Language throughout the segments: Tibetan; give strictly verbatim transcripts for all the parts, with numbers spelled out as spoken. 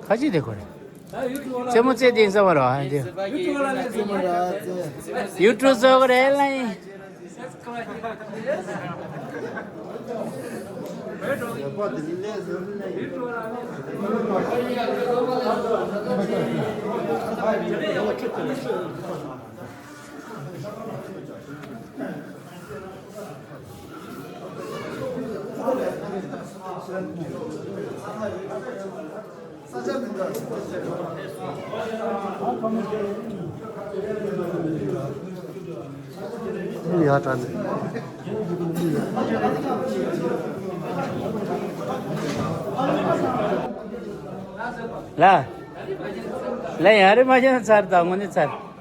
ཁ་ཅིག་དེ་ཁོ་རེད། རྩེད་མོ་རྩེ་དེ་ཡིན་ས་མ་རེད་བ། ཡུ་ཊུབ་བཟོ་གི་རེད་ལ་ཡིན། ཡ་དྲ་ནས། ལ། ལ་ཡ་རེ་མ་བྱན་ཚར་དང་དངོས་གནས་ཚར།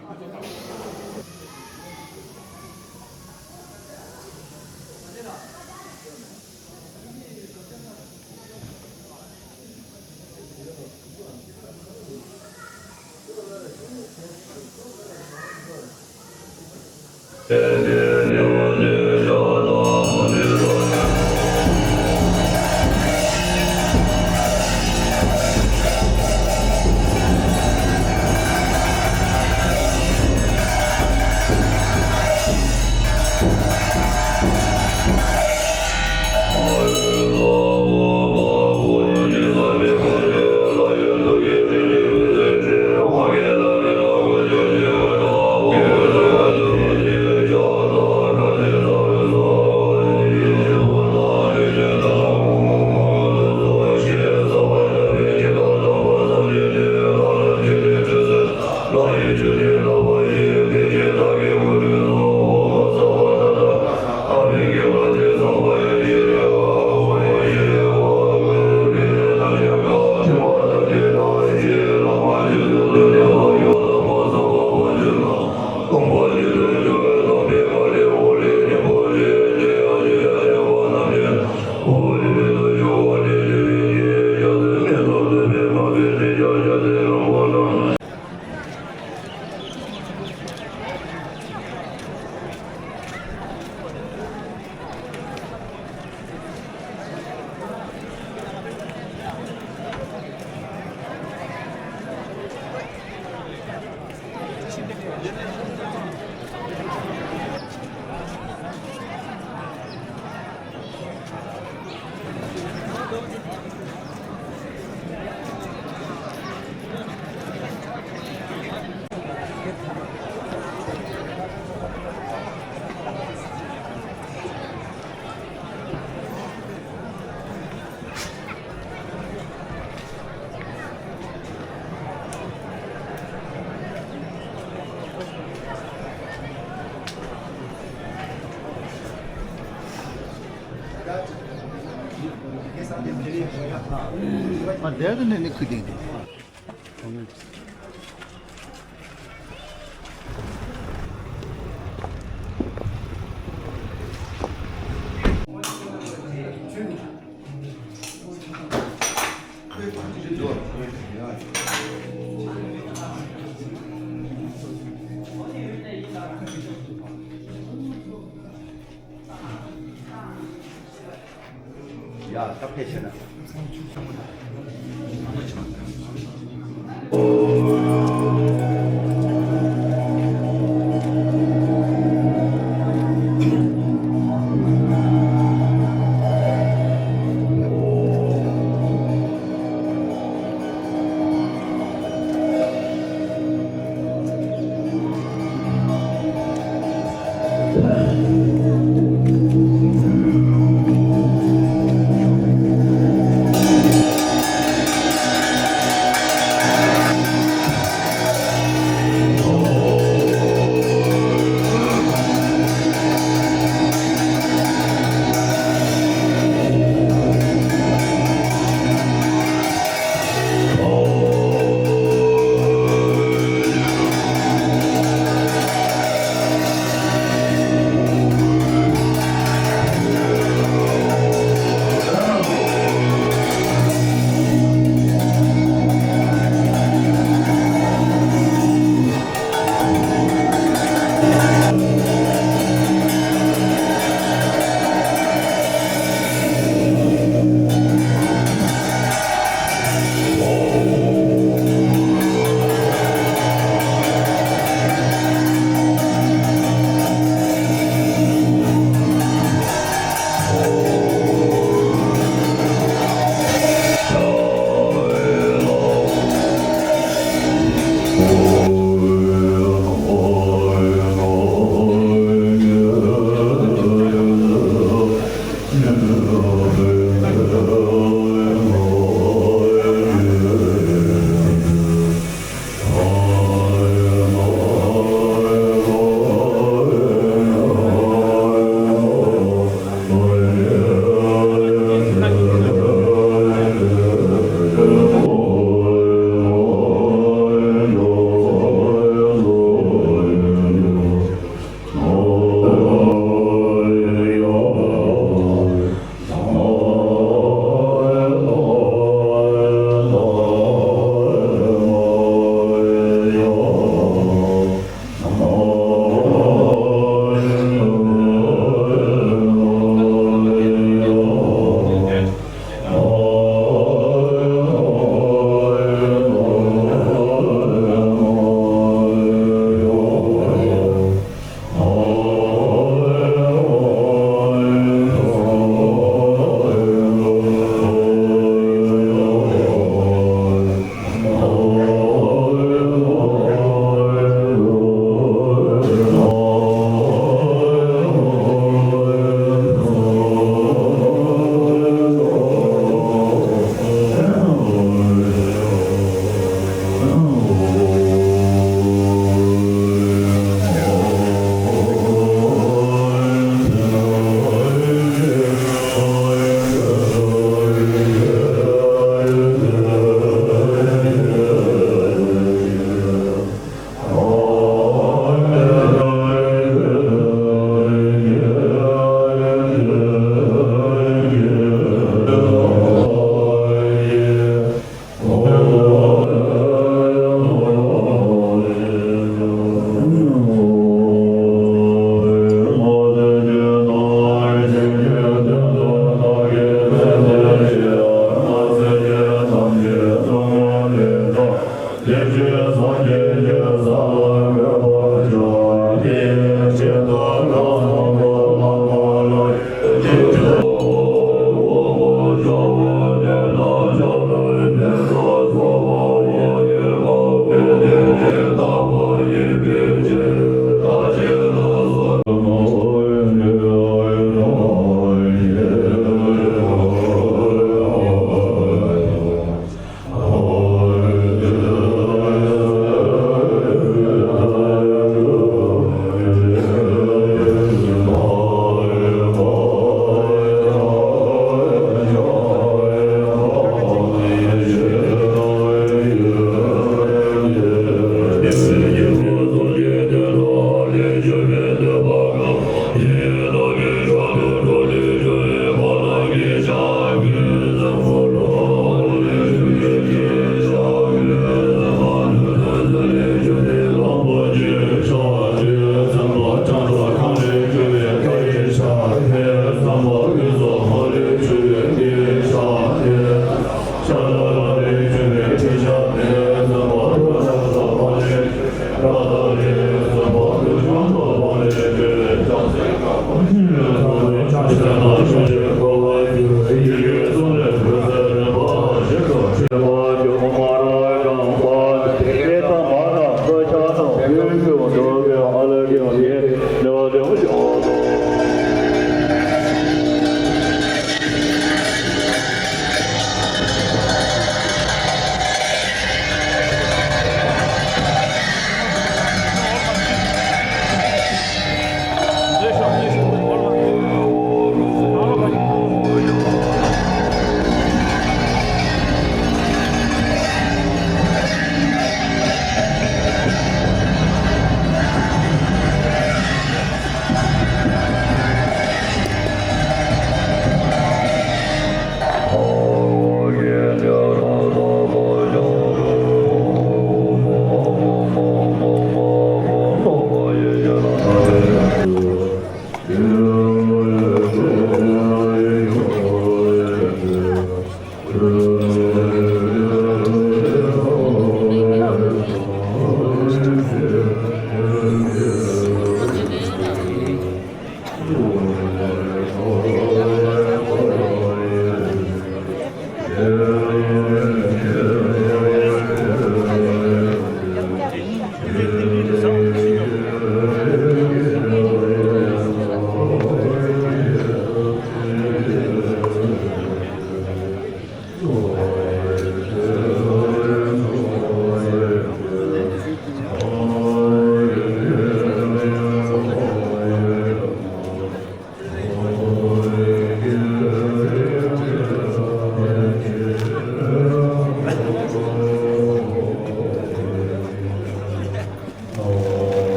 ཨ་དེ་དུ་ནས་ནི་ཁུ་ཏིང་དེ། ཡ། ད་ཕེབས་ཤེ་ན།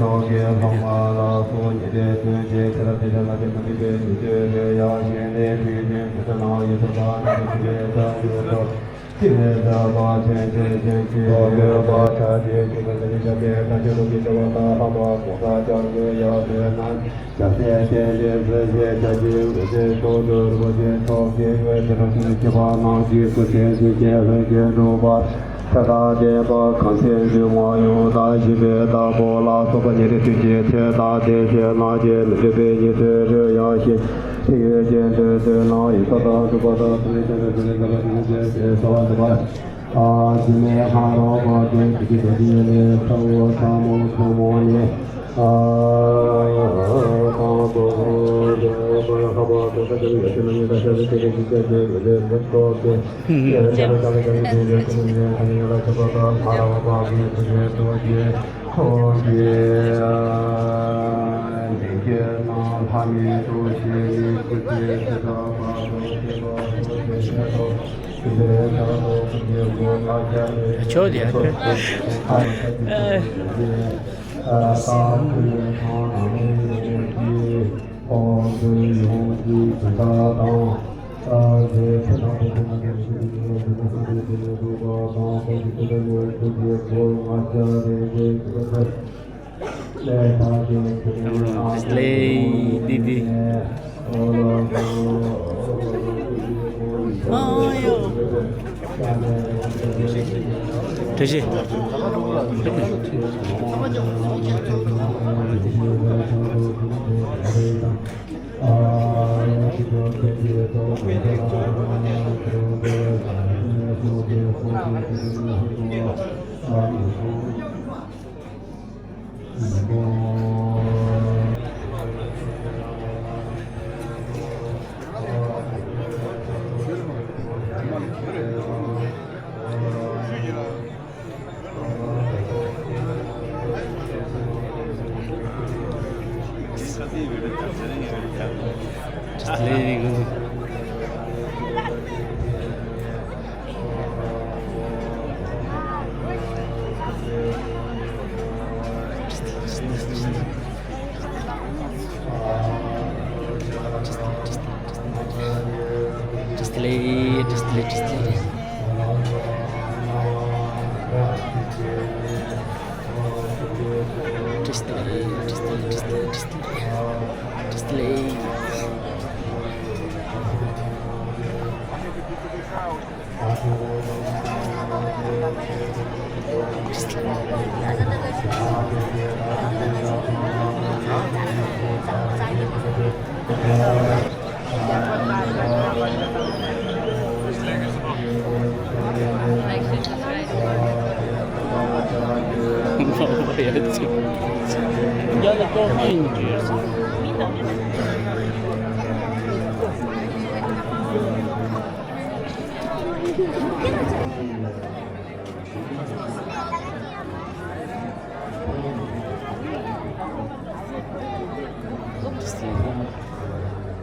ཚོགས་ཀྱི་ལྷག་མ་ལ་སོགས་ཉི་ཟླའི་དོན་གྱི་ཚེ་རབས་ཏེ་ཚེ་ལ་དེ་མ་ནི་པའི་མི་ཚེ་རེ་ཡང་ཞིང་ལས་འཕྲུལ་ཅན་དེ་ཚེ་ནང་ཡོད་ཚོད་དང་ནང་དུ་ཆུ་བའི་ས་ཡོད་ཚོད་ཏི་ལས་ས་པ་ཚན་ཚན་ཚན་གྱི་ཡོད་པ་ཆ་ཅེས་ཀྱི་མི་ཚེ་ནི་བྱ་བའི་ཁ་ཆེ་རུ་གི་ཚེ་བ་དང་ལྷག་མ་གོང་ས་སྐྱབས་མགོན་ཡང་ཚེ་ན། ཞབས་ཟས་རྟེན་འབྲེལ་བཟོད་བཞེས་བྱ་རྒྱུའི་འོད་ཟེར་མཆོག་ཏུ་རིན་པོ་ཆེ་མཆོག་གི་འོད་ཟེར་ཞུ་ཁྱབ་པ་རྣམས་ཀྱི་སྐུ་ཚེ་ཚུན་ཆད་ལྷུན་གྱིས་གྲུབ་པ། ཚེ་དང་ལྡན་པ་གང་ཚེ་འདུལ་བ་ཡང་དག་བཞི་པའི་བདག་པོ་ལ་སོགས་པ་ཉེ་རིང་མཐུན་རྐྱེན་ཚེ་དང་ལྡན་ཚེ་ནང་གི་མི་མཐུན་པའི་ཉེ་ཚེ་རེ་ཡང་ཞིང་ཐིག་ཡོད་ཅན་དོན་དོན་ནང་ཡིན་པ་དང་གྲུབ་པ་དང་ཐུགས་རྗེ་ཅན་དང་ཐུགས་རྗེ་ཅན་དང་ཐུགས་རྗེ་ཅན་དང་ཐུགས་རྗེ་ཅན་དང་ཐུགས་རྗེ་ཅན་དང་། ཨ་ཙི་མེ་ཧ་རོ་པ་ཏེ་ཏི་ཏི་ཏི་ལེ་ས་འོ་ས་མོ་ས་མོ་ནེ། ཨ་ཏང་པོ་ཧོ་ཏེ་པ་ཧ་པ་ཏེ་ཏ་ཏེ་ལེ་ཏེ་ལེ་ཏེ་ཏེ་ལེ་ཏེ་ཏེ་ལེ་ཏེ་ཏེ་ལེ་ཏེ་ཏེ་ལེ་ཏེ་ཏེ་ལེ་ཏེ་ཏེ་ལེ་ཏེ་ཏེ་ལེ་ཏེ་ཏེ་ལེ་ཏེ་ཏེ་ལེ་ཏེ་ཏེ་ལེ་ཏེ་ཏེ་ལེ་ཁོ་ཀྱི་ལས་ཀྱི་རྣམ་ལྷ་མིའི་ཐུགས་རྗེ་ནི་སྐུ་ཚེ་ཞབས་པད་བརྟན་པ་ཐུགས་རྗེ་ཆེ་ཏོ། ཆོས་དེ་ཡང་ཁྱོད། Slay, Didi. Tashi. Just delay, just delay, just delay. Just delay, just delay, just delay, just delay. Just delay.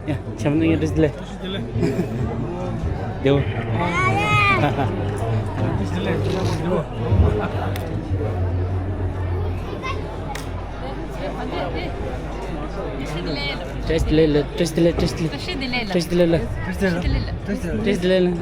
ཡ། ཆམ་ནང་ཡ་བྲིས་ལེ། དེའུ། བྲིས་ལེ་ལེ། བྲིས་ལེ་ལེ། བྲིས་ལེ་ལེ། བྲིས་ལེ་ལེ། བྲིས་ལེ་ལེ། བྲིས་ལེ་ལེ།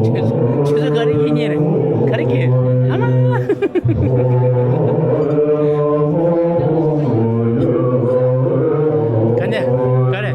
ཁྱེད་ཚོ་ག་རེ་ཁྱེར་ཉེ་རེད། ག་རེ་ཁྱེར། ཨ་མ། ག་ནས་ག་རེ།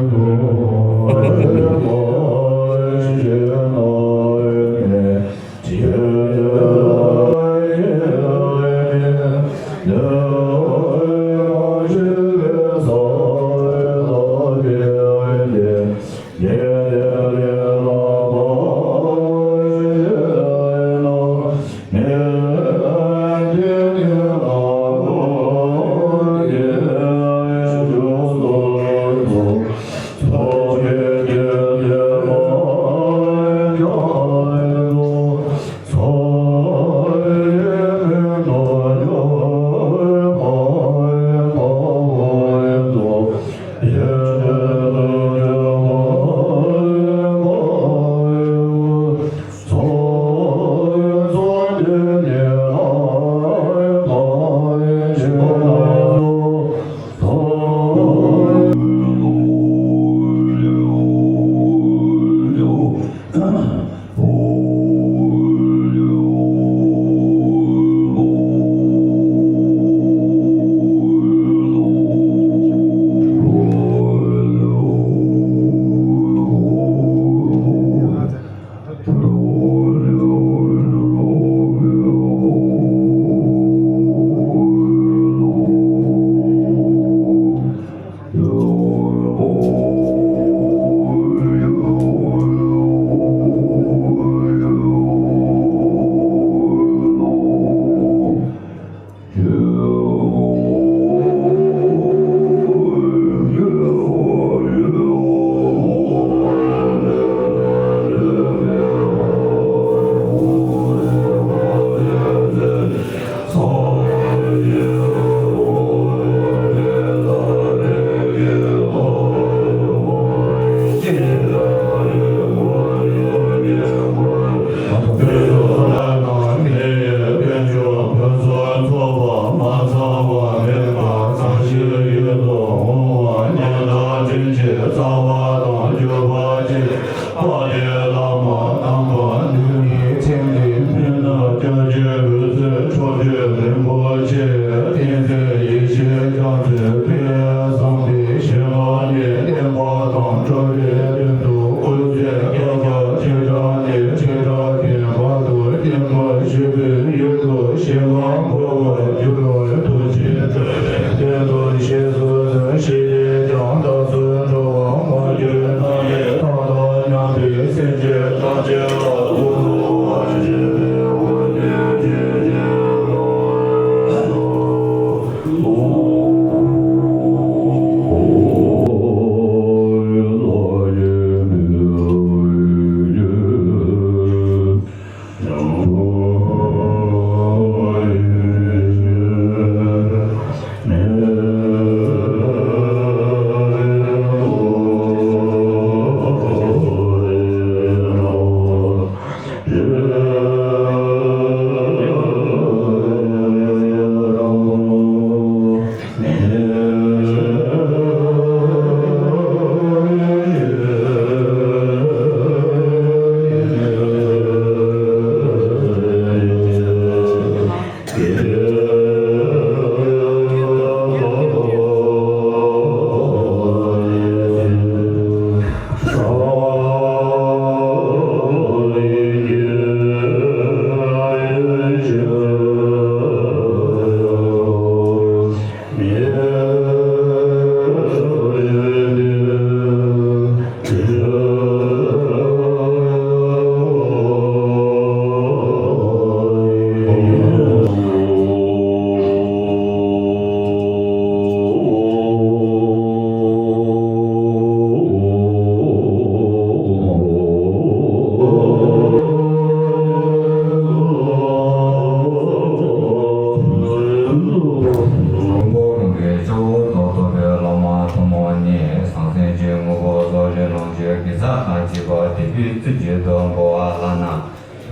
དང་བཅས་པ་དད་པའི་བརྩོན་བརྗོད་དུ་འབུལ་བ་ལགས་ན།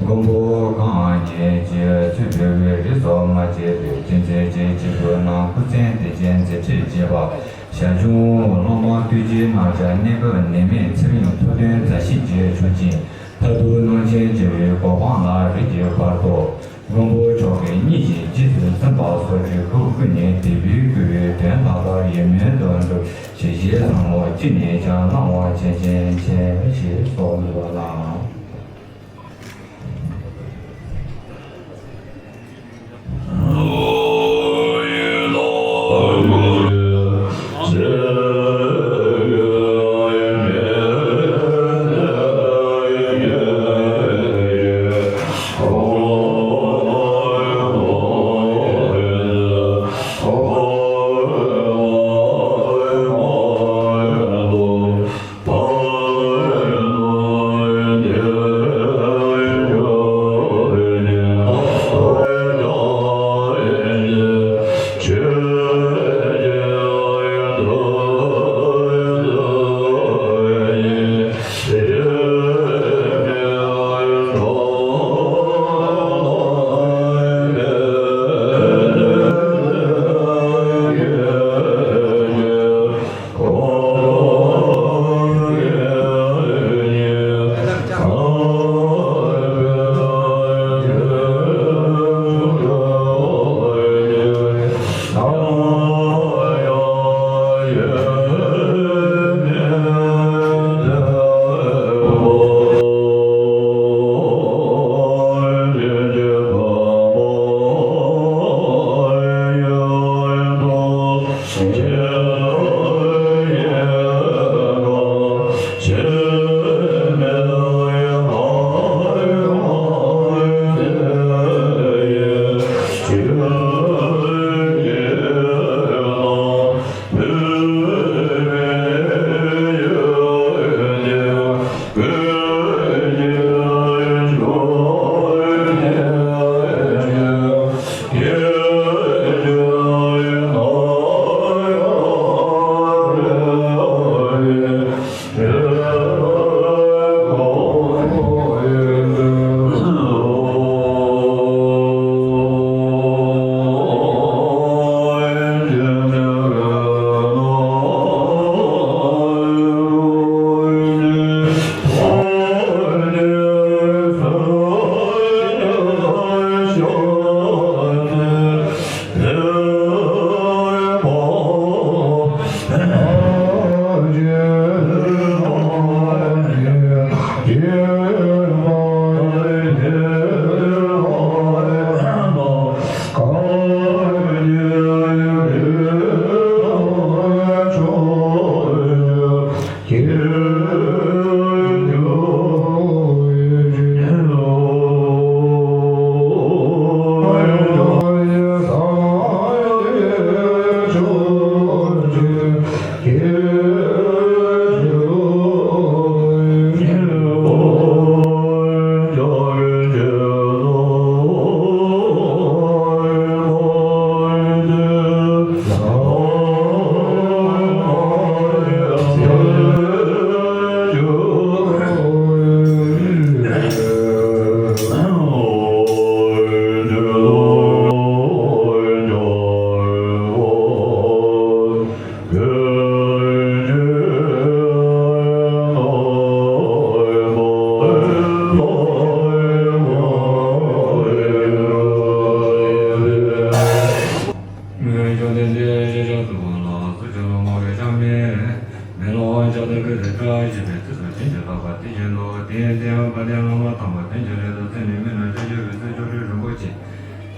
མགོན་པོ་གང་ཉིད་ཀྱིས་ཚུལ་འབུལ་བའི་རིགས་སུ་མ་ཆད་པའི་བསྟན་འཛིན་རྗེ་བྱེད་པོ་རྣམས་སྐུ་ཚེ་འདི་ཕྱི་མཛད་འཕྲིན་རྒྱས་པ་ཞར་བྱུང་སློབ་མ་ཐུགས་རྗེའི་རྣམ་གཞག་གནས་སྐབས་ནད་མེད་ཚེ་རིང་ཐུབ་བསྟན་མཛའ་བཤེས་ཀྱི་མཆོག་སྦྱིན། མཐར་ཐུག་སྣང་ཆེན་རྒྱལ་བའི་གོ་འཕང་ལ་རིགས་ཀྱི་བར་དུ་མགོན་པོ་མཆོག་གི་སྙིང་རྗེ་རྗེས་སུ་འཛིན་པ་སོགས་ཀྱི་སྐུ་ཀུན་ནས་དད་པའི་སྐུ་ཡི་དོན་དག་ལྟར་ཡིད་སྨོན་དུ་འགྲུབ་ཞེས་བཞེས་ཚང་བ་ཅི་ནས་ཀྱང་གནང་བ་བྱིན་ཅན་མཁྱེན་ཞེས་གསོལ་འདུག་ལ།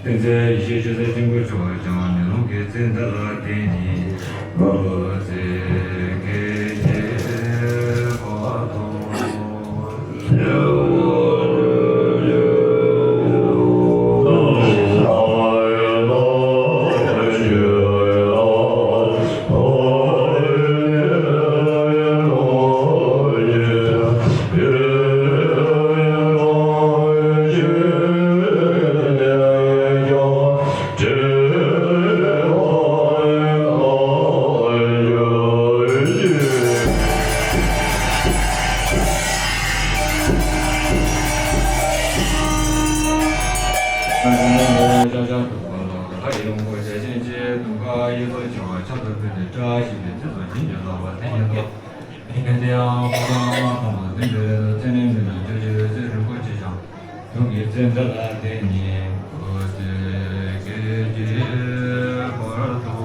བསྟན་འཛིན་ཡེ་ཤེས་ཆོས་སྲས་ཆེན་པོ་མཆོག་ཀྱང་ཉེ་ལམ་གྱི་ཚེ་འདི་ལ་བརྟེན་ནས་ལོ་ཚེ་གེ་ཁྱེར་པ་དང་། ཤ་ཤ་འདུག་པ་ལ་ལྷ་ཡི་དབང་པོ་ཞལ་ཆེམས་ཅན་དུང་དཀར་གཡས་སུ་བྱ་བ་ཆབ་ཏུ་ཕུལ་ཏེ་བཀྲ་ཤིས་པའི་ཚིགས་སུ་བྱིན་གྱིས་བརླབས་པ་དེ་ཉིད་དོ། ཡིན་ཏེ་ཡང་ཧོར་ལྷ་དམག་ཁམས་ལ་འཛིན་པའི་ཚེ་ནི་མི་ནག་ཆུ་ཆུ་ཚེ་རིང་པོ་ཆེ་ཞིང་། གདུགས་ཀྱི་ཚེ་འདི་ལ་བརྟེན་ནས་འཁོར་ཚེ་སྐྱེ་གི་བར་དུ།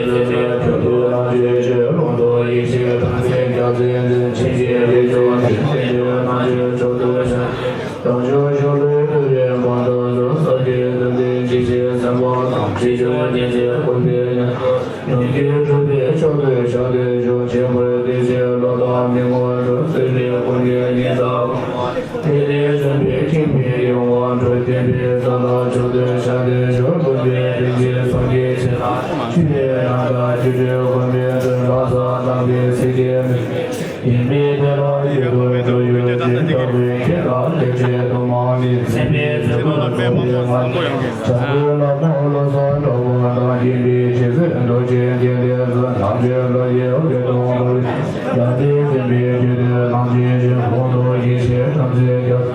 ཡི་ཚེ་འདིར་མཆོག་ཏུ་རང་གྱུར་ཅིག། ལུང་དང་ཡེ་ཤེས་དྲན་མཛད་རྒྱལ་མཚན་འཛིན། ཕྱིན་ཆད་རིགས་དྲུག་འཇིག་རྟེན་དུ་རྣམ་འཕྲུལ་མཆོག་ཏུ་ཤར། རང་བྱུང་གཞུང་ལུགས་བསླུ་བའི་སྒོ་འདོན་གསུམ། ས་སྐྱའི་གདུང་རྟེན་འཇིགས་བྱེད་སེམས་དཔའ་དང་། ཁྲི་སྐྱོང་ཉེར་འཚོའི་དགོན་པའི་ཉམས་ལེན། ཉམས་ཀྱི་གྲུབ་པའི་མཆོག་ཏུ་ཤར་ཏེ་བཞུགས། ཁྱད་པར་དེ་བཞིན་བློ་དང་མི་མངོན་སུམ། སྲིད་པའི་ཀུན་འདུས་ཉི་ཟེར་དབུ་མ། དེ་ནས་བྱོན་པའི་ཁྱིམ་པའི་ཡུམ་དབང་འགྲོ། བསྟན་པའི་རྩ་ལ་མཆོག་ཏུ་ཤར་ཏེ་བཞུགས། བློ་འཕེལ་རིན་ཆེན་སངས་རྒྱས་ཆེ་ལ། ཆོས་པའི་རྣམ་ཐར་སྒྱུ་འཕྲུལ་མགོན་པོའི་མཚན། ལྷ་ས་དམ་པའི་སྲིད་ཞིའི་མེ་ཏོག་ཡིན་པའི་དེ་ལ་ཡུལ་དུ་འགྲོ་ཡུལ་ཅན། དག་པའི་ཁྱེད་ལ་ལེགས་བྱས་གདུང་མ་ནི། སེམས་དཔའི་ཚེ་དགུ་རྫོགས་པའི་མ། བྱ་རྒོད་ལ་སོགས་བློ་བཟང་གྲགས་པ་དང་། མཁྱེན་པའི་རྗེ་བཙུན་རྡོ་རྗེ་དགེ་ལེགས་སོགས། རྣམ་དཔྱོད་བློ་ཡི་འོད་སྟོང་འབར་བའི། ཡང་སྟེང་བསྟན་པའི་རྒྱུད་སྡེ་རྣམ་འབྱེད་ཅིང་། ལུང་དང་ཡེ་ཤེས་དྲན་མཛད་རྒྱལ།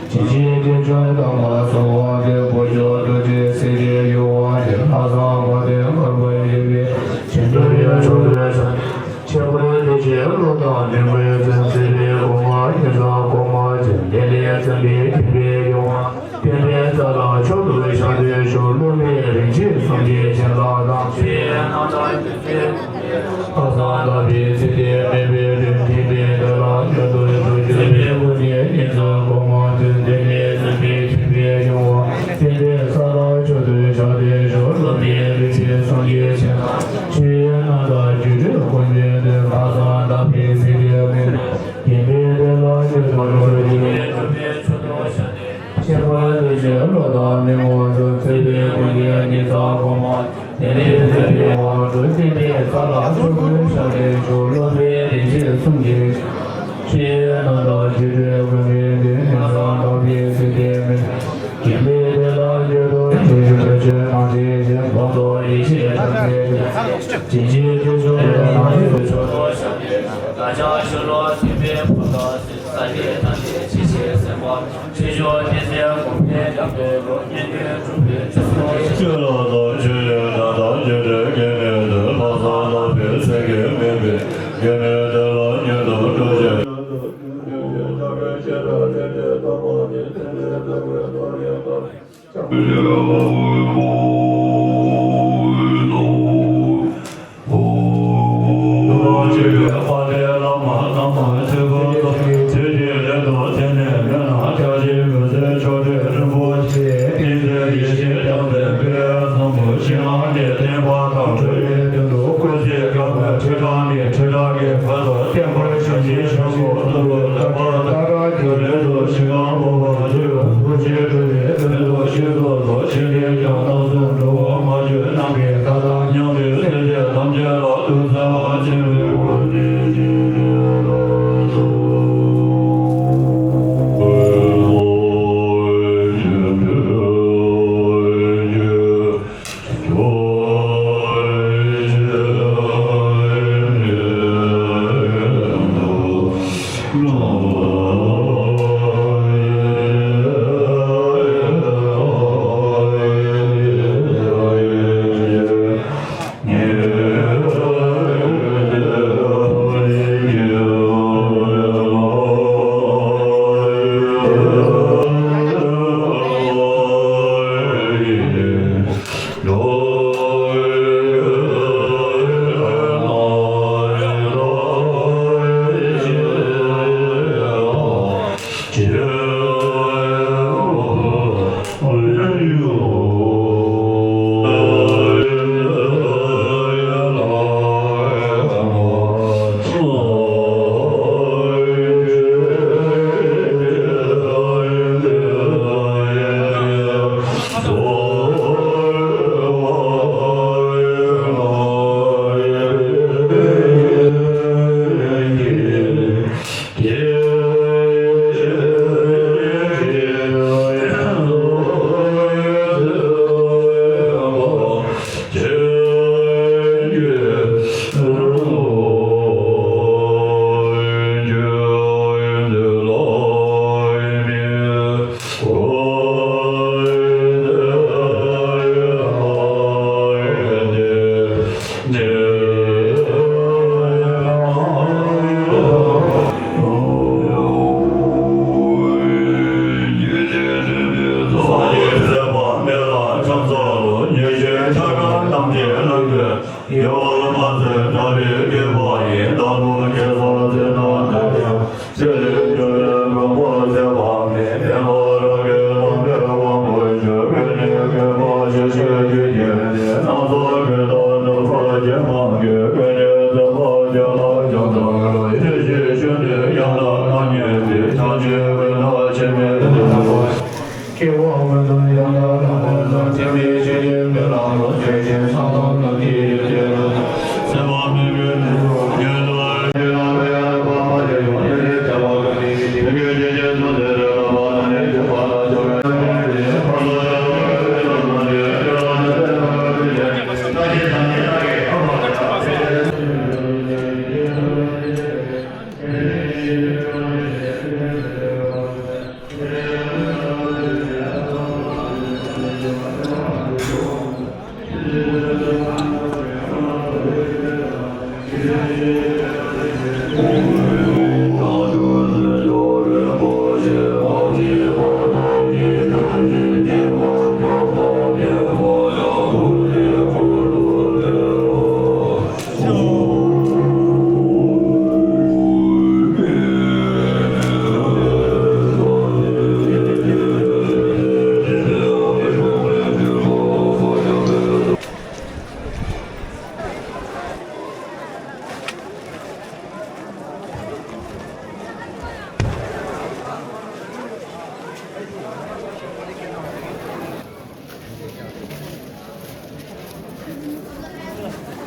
ཞིང་གཤེགས་དགེ་སྦྱོང་དམ་པ་གསོལ་བ་འདེབས། བུ་མཆོག་རྡོ་རྗེ་སྲས་བཅས་ཡུམ་དབང་ཞིང་། ལྷ་བཟང་དཔལ་ལྡན་མགོན་པོ་ཡིན་པས། བྱིན་གྱིས་བརླབ་ཕྱོགས་བཅུར་ཤར། ཁྱད་པར་དེ་བཞིན་བློ་དང་ལྡན་པའི་མཚན། སྲིད་པའི་སྒོ་ལྔ་ཉི་ཟེར་དབུ་མ་ཅན། དེ་ལས་བྱོན་པའི་ཁྱིམ་པའི་ཡུམ་དབང་། བསྟན་པའི་རྩ་ལ་མཆོག་ཏུ་ཤར་ཏེ་བཞུགས། བློ་འཕེལ་རིན་ཆེན་སངས་རྒྱས་ཆེ་ལ་དང་། ཆོས་རྣམ་ཐར་སྒྱུ་འཕྲུལ། ལྷ་བཟང་དག་པའི་ཚེ་འདིར་མོས་པའི་དོན། མཁྱེན་པའི་དེ་ལ་མཆོག་ཏུ་འགྲོ་རྒྱུ། སྲིད་པའི་ཀུན་འདུས་ཉི་ཟེར་དབུ་མ་ཅན། དེ་ནས་བྱོན་པའི་ཁྱིམ་པའི་ཡུམ་དབང་། བསྟན་པའི་རྩ་ལ་མཆོག་ཏུ་ཤར་ཏེ་བཞུགས། བློ་འཕེལ་རིན་ཆེན་སངས་རྒྱས་ཆེ་ལ། ཆོས་རྣམ་དག་སྒྱུ་འཕྲུལ་མགོན་པོའི་མཚན། ལྷ་བཟང་དག་པའི་ཚེ་འདིར་མོས། མཁྱེན་པའི་དེ་ལ་མཆོག་ཏུ་འགྲོ་རྒྱུ། ཁྱད་པར་དེ་བཞིན་བློ་དང་མི་མངོན་སུམ། སྲིད་པའི་ཀུན་འདུས་ཉི་ཟེར་དབུ་མ། དེ་ནས་བྱོན་པའི་དབང་འགྲོ། བསྟན་པའི་རྩ་ལ་མཆོག་ཏུ་ཤར་ཏེ་བཞུགས། བློ་འཕེལ་རིན་ཆེན་སངས་རྒྱས་ཆེ།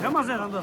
ཡ་མ་ཟེར་རང་དུ།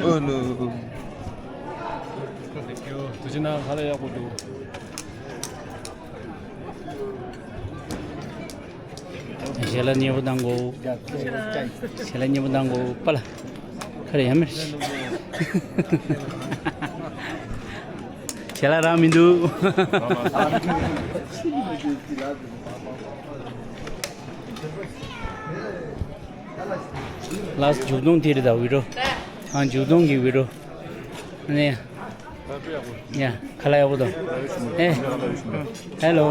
ཨོ་ནོ། དུ་ཅི་ན་ཧ་ལས་ཡག་པོ་འདུག། ཞལ་ལག་མཉེས་པོ་གཏང་དགོས། ཞལ་ལག་མཉེས་པོ་གཏང་དགོས་པ་ལ། ཁ་རེ་ཡ་མེར། ཞལ་ལག་རག་མི་འདུག། ལགས་མཇུག་སྡོམ་དེ་རེད་ད་བི་ཌིའོ། ཨ་མཇུག་སྡོམ་གྱི་བི་ཌིའོ། ཨ་ནི། ཡ་ཁ་ལག་ཡག་པོ་དང་། ཨེ། ཧེ་ལོ།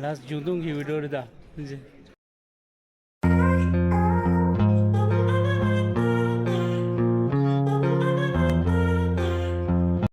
ལགས་མཇུག་སྡོམ་གྱི་བི་ཌིའོ་རེད་ད།